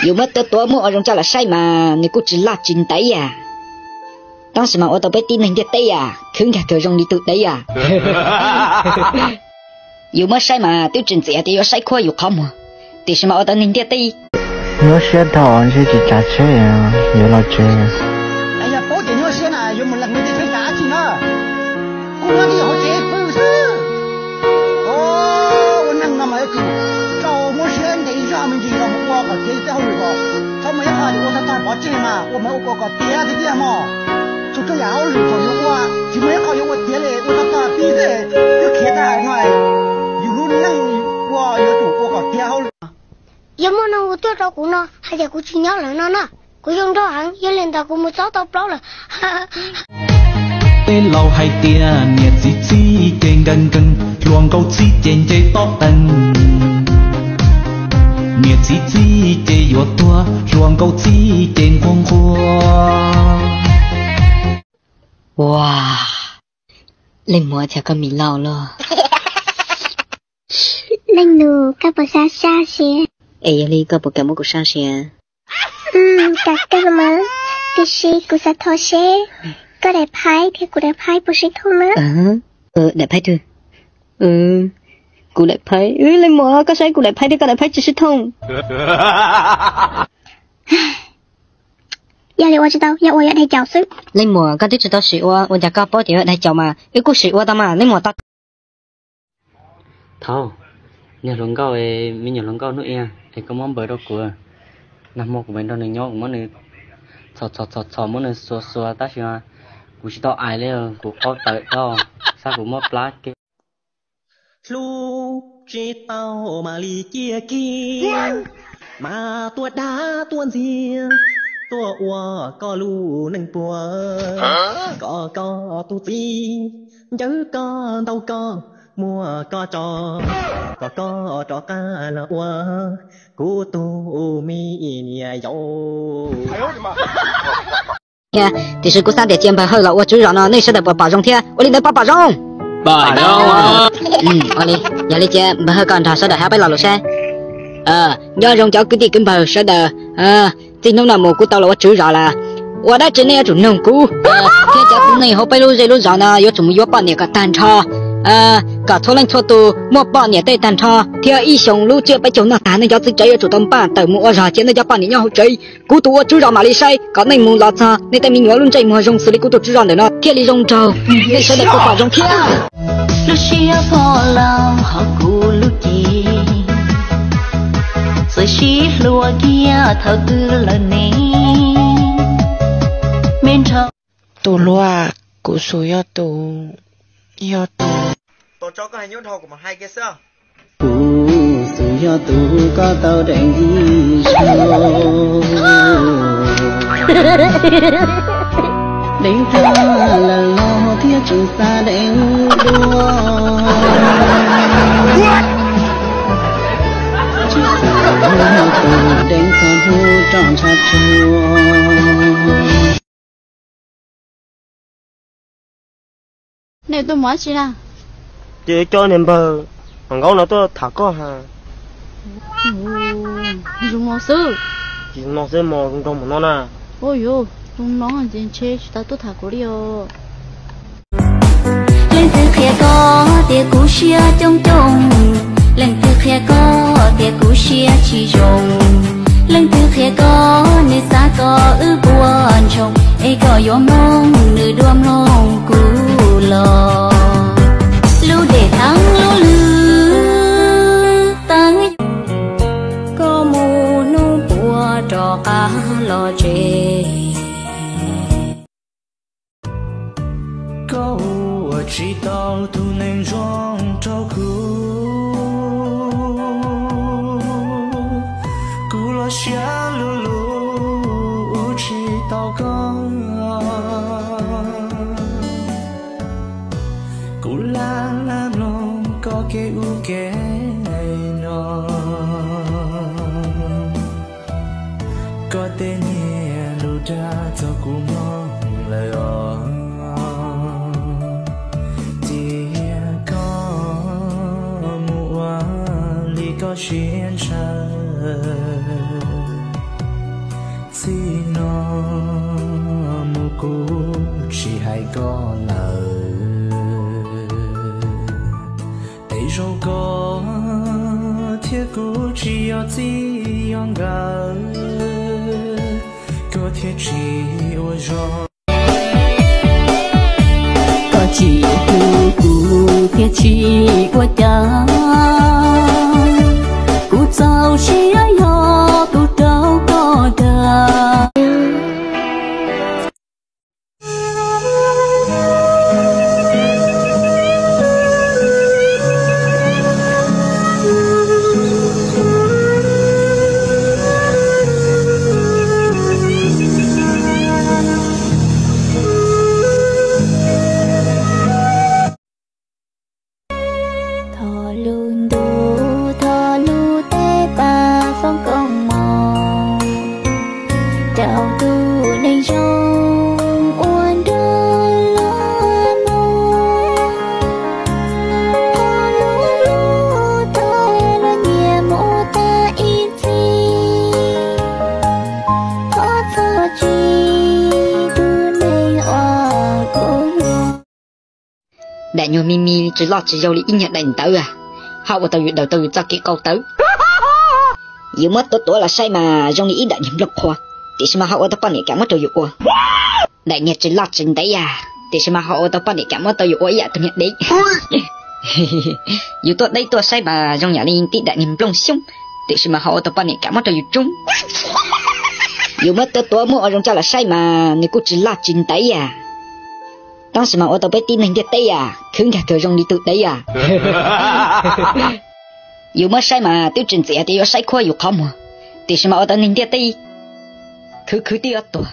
Yus muab tuav tuav muab ua zoo coj los saib mas nws kuj tsis loj tsis ntev yam. Tab sis mas ua tau peb tib neeg ntiaj teb yam khwv nkag kawg zoo li tus dev yam. Yus muab saib mas twb tsis ntxim tias yuav saib khuab yus qhov muag, tiam sis mas ua tau neeg ntiaj teb. Nyuaj siab dhau ntshe tsis tsav tsheb yuav los tsev. Yog paub tias nyuaj siab na yuav mus lees li tej tsheb kav dab tsi na. Kuv nyob twj ywm hauv tsev pw xwb. Ua neeg no mas yuav tsum tau muab siab ntev zog me ntsis los mus ua kom tiav tej hauj lwm ko. Txhob muaj ib qho yuav ua tag tag pov tseg mas ua mas ua kom tiav tiag tiag mog. Txhua txhua yam hauj lwm thaum yuav ua tsis muaj ib qho yuav ua tiav li, ua tag tag pib xwb twb khiav tag no. Yus lub neej ua yuav tsum ua kom tiav hauj lwm. Yog muaj neeg hu tuaj rau kuv no hais tias kuv tsis nyob lawm no na, kuv zoo nraug heev, yog li ntawd kuv mus txob tau plaub lawm. Tej laus hais tias niam txiv txib ces nkees nkees, hluas nkauj txib ces nce tob tees. Niam txiv txib ces yuav tuag, hluas nkauj txib ces nquag nquag. Ua, Leej Muas, cas koj mis laus luaj? Leej nus, koj puas xav sab sia? Es yog li koj puas kam muab kuv sab sia? Kam kawg mas, tiam sis kuv xav thov seb koj daim phaib thiab kuv daim phaib puas sib thooj na? Daim phaib twg? Kuv daim phaib. Leej Muas, koj saib kuv daim phaib thiab koj daim phaib tsis sib thooj. Yog li ua tsis tau, yog ua yuav daig caum xwb. Leej Muas, koj twb tsis tau sim ua, ua cas koj paub tias yuav daig caum mas? Wb kuj sim ua tau mas, Leej Muas tau. Thaum niag hluas nkauj, me nyuam hluas nkauj hnub ib es koj muab npawg rau kuv, nag hmo kuv mam nrog nws nyob, kuv muab nws txhom txhom txhom txhom, muab nws xuas xuas, tab sis kuv tsis tau ais li, kuv qaug tawm tau, xab kuv muab plab kiag. Hlub tsis tau mam li cia kiag, mas tuaj dag tuaj ntxias, tuaj ua koj lub neej puas, koj koj tus txiv, ncawv koj ntaus koj, muab koj tso, kom koj rov qab los ua kuv tus me niam yau. Tiam sis kuv xav tias cia npawg Hawj los ua tswv zos no nej sawv daws puas pom zoo thiab? Ua li ntawd puas pom zoo? Yog li cia npawg Hawj koj nrog sawv daws hab peb lo lus saib. Nyob zoo cov kwv tij kwv npawg sawv daws, txij hnub no mus kuv tau los ua tswv zos lawm. Ua dab tsi nej yuav tsum noog kuv, thiab cov txiv neej hauv peb lub zej lub zos no yuav tsum mus yuav poj niam kom tag nrho, kom txhua leej txhua tus muaj poj niam tej tag nrho, thiab ib xyoo lub tsiab peb caug noj tag nej cov txiv tsev yuav tsum tau npaj tawm mus ua zog cia nej cov poj niam nyob hauv tsev. Kuv tus ua tswv zos mam li saib kom nej mus los txog nej tej me nyuam lub ntsej muag zoo xws li kuv tus tswv zos ntawm no thiaj li zoo nraug, nej sawv daws puas pom zoo thiab? Lub siab pom laus hos kuv lub cev, txawm sib hlua kiag thaum twg lawm ne, me nrho. Tus hluas, kuv xum yog tus, yog tus. Kuv xum yog tus koj tau deev ib zaug. Deev tag lawm los thiaj tseem xav deev dua. Tsis xav tus deev txog hnub roj ntsha tshuaj. Nej tuaj mus dab tsi na? Ces coj niag npawg Vam Nkaub no tuaj tham koj ha. Zoo no xwb. Tsis zoo no xwb mos, zoo nraug mus no na. Ua yuav zoo no ces ntshe tsis tau tuaj tham kuv li os. Leej twg qhia koj tias kuv siab coob coob? Leej twg qhia koj tias kuv siab tsis zoo? Leej twg qhia koj nws xav kom wb puas ntsoog, es koj yuav mloog nws dua mloog kuv los? Lub dej thav lub lwg teeb, koj mus hnub puas rov qab los tsev. Koj ua tsis tau tus neeg zoo rau kuv, kuv los siab lug lug tsis tau koj. Kuv lam lam mloog koj kev ub kev no, koj tej niag lus dag txog kuv mloog lawm os. Cia koj mus ua li koj siab ntshaw. Kuv tsis hais koj lawm, tej zaum koj thiab kuv tsis yog txij yog nkawm, koj thiaj tsis ua zoo. Koj tsis hlub kuv thiaj tsis ua cas, kuv txaus siab yog tus rau koj dag. Thov lub ntuj thov lub teb pab foom koob hmoov rau tus neeg zoo uas nrog luag mus. Thov lub hlub thov lub nyiam mus tag ib txhis, thov txhob txwv tus neeg uas kuv hlub. Daim nyuag me me tsis loj tsis yau li ib nyuag daim ntawv, ho ua tau yus daws tau yus txoj kev qau tawv. Yus muab tuav tuav los saib mas zoo li ib daim niag nplooj qhuav, tiam sis mas ho ua tau poj niam kam muab rau yus ua. Daim niag tsis loj tsis ntev, tiam sis mas ho ua tau poj niam kam muab tau yus ua ib yam tus niag dev. Yus tuaj deb tuaj saib mas zoo yam li tib daim niag nplooj xyoob, tiam sis mas ho ua tau poj niam kam muab rau yus tsoob. Yus muab tuav tuav muab ua zoo coj los saib mas nws kuj tsis loj tsis ntev, tab sis mas ua tau peb tib neeg ntiaj teb khwv nkag kawg zoo li tus dev. Yus muab saib mas twb tsis ntxim hais tias yuav saib khuab yus qhov muag, tiam sis mas ua tau neeg ntiaj teb khwv khwv twb yuav tuag.